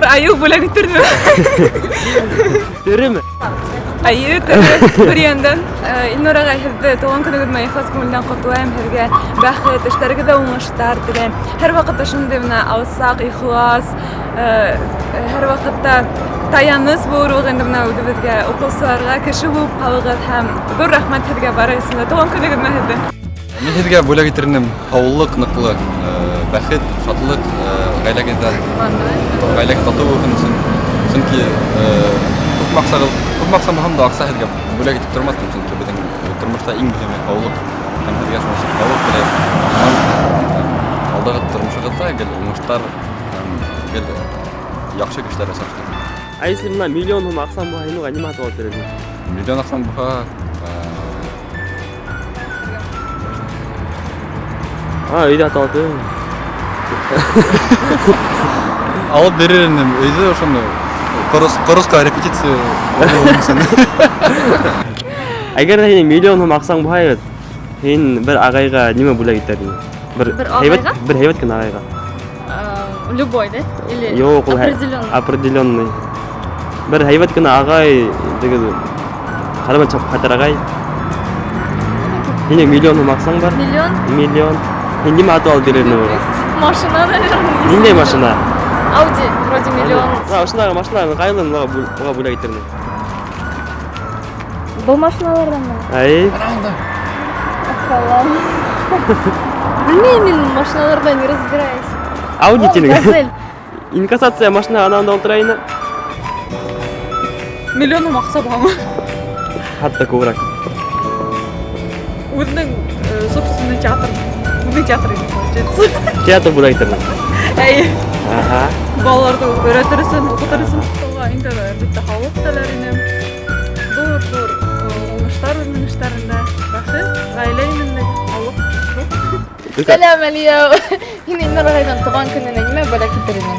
Бер айыу бүләк итерме? Тереме? Айы, тере, бер яндан. Илнур ағай, һеҙҙе тыуған көнөгөҙ менән ихлас күңелдән ҡотлайым. Һеҙгә бәхет, эштәрегеҙҙә уңыштар теләйем. Һәр ваҡытта шундай менә алсаҡ, ихлас, һәр ваҡытта таяныс булырлыҡ инде менә үҙебеҙгә, уҡыусыларға кеше булып ҡалығыҙ һәм ҙур рәхмәт һеҙгә бары өсөн дә. Тыуған көнөгөҙ менән һеҙҙе. Мин һеҙгә бүләк итер инем һаулыҡ, ныҡлы, бәхет, шатлыҡ, ғаиләгеҙҙә, ғаиләгеҙ татыу булһын өсөн. Сөнки күпме аҡсағыҙ, күпме аҡсам булһам да аҡса һеҙгә бүләк итеп тормаҫ, сөнки беҙҙең тормошта иң мөһиме һаулыҡ. Һәм һеҙгә шуның өсөн һаулыҡ теләйем. Һәм алдағы тормошоғоҙҙа гел уңыштар һәм гел яҡшы кешеләр осрашты. А если бына миллион һум аҡсаң булһа, һин уға нимә һатып алып бирер инең? Миллион аҡсам булһа, Өйҙә һатып алып бирер. Алып бирер инем өйҙө ошоно. Ҡоросҡа репетиция өсөн. Әгәр ҙә һинең миллион һум аҡсаң булһа, бит, һин бер ағайға нимә бүләк итер инең? Бер Бер һәйбәт, ағайға? бер һәйбәт кенә ағайға. Любой, да? Или Юҡ, ул определенный? Определенный. Бер һәйбәт кенә ағай, теге ҡарабан чапып ҡайтыр ағай. Һинең миллион һум аҡсаң бар. Миллион? Миллион. Һин нимә һатып алып бирер инең уға? Машина, наверное. Ниндәй машина? Ауди, вроде миллион. Мына ошондағы машиналарҙың ҡайһыларын уға бүләк итер инең? Был машиналарҙан мы? Ай. Халал. Белмәйем, мин машиналарҙа не разбираюсь. Ауди О, тинең. Газель. Инкассация машина анауында ултыра ине. Миллион һум аҡса буламы? Хатта күберәк. Үҙенең собственный театр. Үҙенең театры инде, получается. Театр бүләк итер инең. Әйе. Аһа. Балаларҙы өйрәтер өсөн, уҡытыр өсөн. Уға иң тәүҙә әлбиттә һаулыҡ теләр инем. Ҙур-ҙур уңыштар үҙенең эштәрендә. Бәхет, ғаилә именлеге, һаулыҡ. Сәләм, Әлиә. Һин Илнур ағайҙың тыуған көнөнә нимә бүләк итер инең?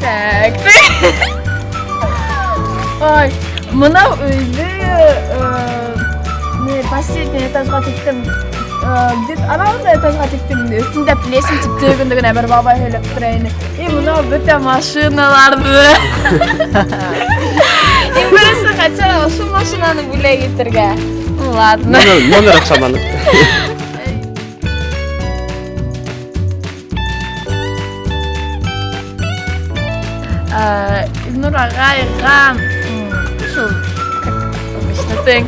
Так. Ой, мынау өйҙө, не, последний этажға тиктем, где-то анауында этажға тиктем, өҫтөндә плесень тип төгөндө генә бер бабай һөйләп тора ине. И мынау бөтә машиналарҙы. Иң беренсе хотела ошо машинаны бүләк итергә. Ну ладно. Номер оҡшаманы. Илнур ағайға, шул, как обычно, тең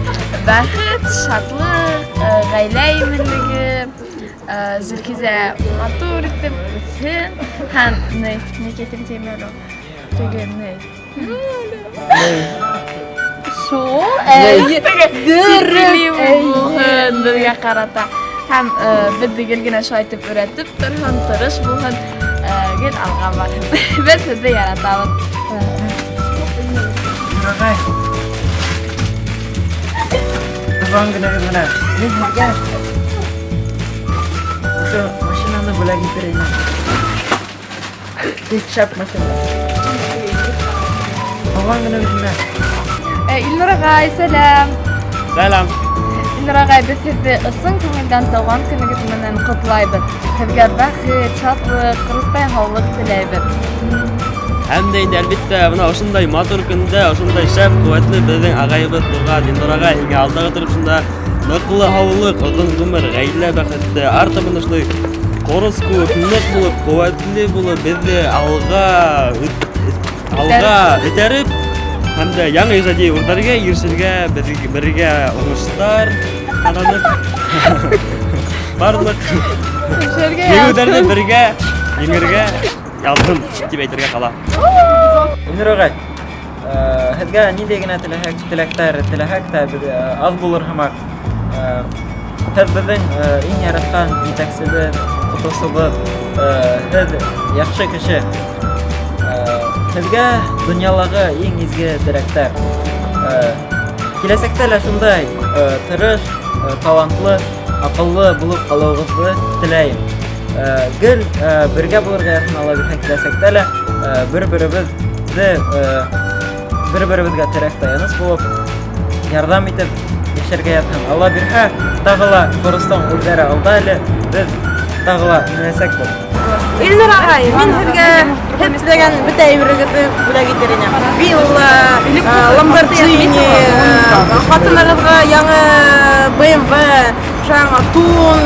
бәхет, шатлыҡ, ғаилә именлеге, Зөлхизә матур итеп үҫһен һәм ни, ни китем тием әле ул? Теге ни? Шул, Әйе, әйе, терпеливый булһын беҙгә ҡарата. Һәм беҙҙе гел генә шулай итеп өйрәтеп торһон, тырыш булһын, гел алға барһын. Беҙ һеҙҙе яратабыҙ. Ағай. Тыуған көнөгөҙ менән. Мин һеҙгә ошо машинаны бүләк итер инем. Бик шәп машина. Тыуған көнөгөҙ менән. Илнур ағай, сәләм. Сәләм. Илнур ағай, беҙ һеҙҙе ысын күңелдән тыуған көнөгөҙ менән ҡотлайбыҙ. Һеҙгә бәхет, шатлыҡ, ҡырыстай һаулыҡ теләйбеҙ. Һәм дә инде әлбиттә бына ошондай матур көндә, ошондай шәп, ҡеүәтле беҙҙең ағайыбыҙ тыуған Илнур ағай, һиңә алдағы тормошонда ныҡлы һаулыҡ, оҙон ғүмер, ғаилә бәхете, артабан ошолай ҡорос кеүек ныҡ булып, ҡеүәтле булып, беҙҙе алға этәреп, һәм дә яңы ижади үрҙәргә ирешергә, бергә уңыштар ҡаҙанып, барлыҡ еңеүҙәрҙе бергә еңергә яҙһын тип әйтергә ҡала. Илнур ағай, һеҙгә ниндәй генә теләктәр теләһәк тә, беҙ, аҙ булыр һымаҡ. Һеҙ беҙҙең, иң яратҡан етәксебеҙ, уҡытыусыбыҙ, һеҙ яҡшы кеше. Һеҙгә донъялағы иң изге теләктәр. Киләсәктә лә шундай, тырыш, талантлы, аҡыллы булып ҡалыуығыҙҙы теләйем. Гел, бергә булырға яҙһын Алла бирһә киләсәктә лә, бер-беребеҙгә терәк таяныс булып, ярҙам итеп йәшәргә яҙһын. Алла бирһә, тағы ла ҡоростоң үрҙәре алда әле, беҙ тағы ла менәсәкбеҙ. Илнур ағай, мин һеҙгә һеҙ теләгән бөтә әйберегеҙҙе бүләк итер инем. Вилла, Ламборджини, ҡатынығыҙға яңы BMW, яңы тун,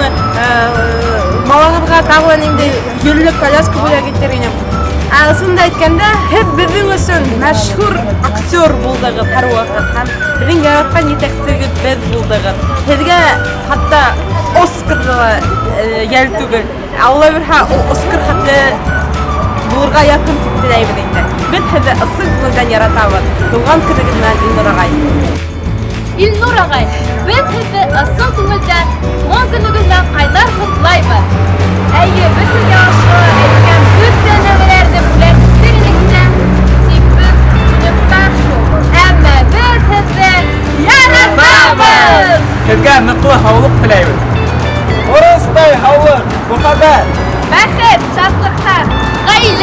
балағыҙға тағы ниндәй гөллө коляска бүләк итер инем. Ә ысынды әйткәндә, һеҙ беҙҙең өсөн мәшһүр актер булдығыҙ һәр ваҡыт һәм беҙҙең яратҡан етәксегеҙ булдығыҙ. Һеҙгә хатта Оскарҙы ла йәл түгел. Алла бирһә, ул Оскар хәтле булырға яҡын тип теләйбеҙ инде. Беҙ һеҙҙе ысын күңелдән яратабыҙ. Тыуған көнөгөҙ менән, Илнур ағай. Илнур ағай, беҙ һеҙҙе ысын күңелдән тыуған көнөгөҙ менән ҡайнар ҡотлайбыҙ. Эйе, беҙ һеҙгә ошо әйткән бөтә нәмәләрҙе бүләк итер инек тә, тик беҙ студенттар шул. Әммә беҙ һеҙҙе яратабыҙ! Һеҙгә ныҡлы һаулыҡ теләйбеҙ. Ҡоростай һаулыҡ, мөхәббәт. Бәхет, шатлыҡтар, ғаилә